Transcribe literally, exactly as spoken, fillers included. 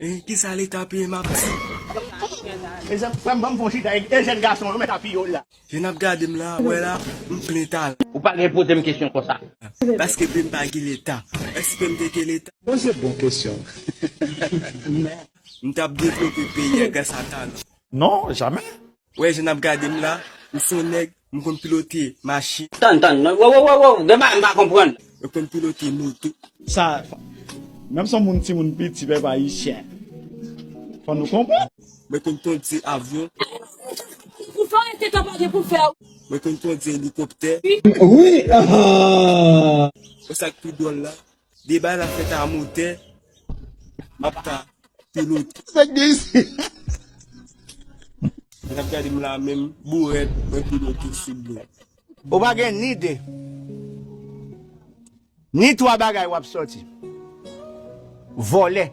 Eh, kisa Leta peye m ap di? Mezanmi, frè m, ban m fè yon chita e jèn gason yo mèt apiye w la. Jan n ap gade m la, wè la, m plen talan. Ou pa gen poze m kesyon konsa. Paske pe m pa gen Leta. Èske pe m te gen Leta? Poze bon kesyon. M t ap devlope peyi a gras a talan. Non, jamè. Wè, jan n ap gade m la, m se yon nèg, m konn pilote machin, Tann, tann, non, wo, wo, wo, wo, gen bagay m pa konprann. m konn pilote moto. Sa, menm si yon moun timoun piti, pèp ayisyen, fò nou konprann. Mwen konn kondui avyon, Pou fè w rete tan pa gen pou fè w. Mwen konn kondui elikoptè, Wi, ah. e sa k pi dwòl la, de bagay la fèt a motè, m ap ta pilote. Sa k gen isi? Jan n ap gade m la menm, bourèt, mwen pilote sou dlo. Ou pa gen ni de, ni twa bagay w ap sòti. Vòlè.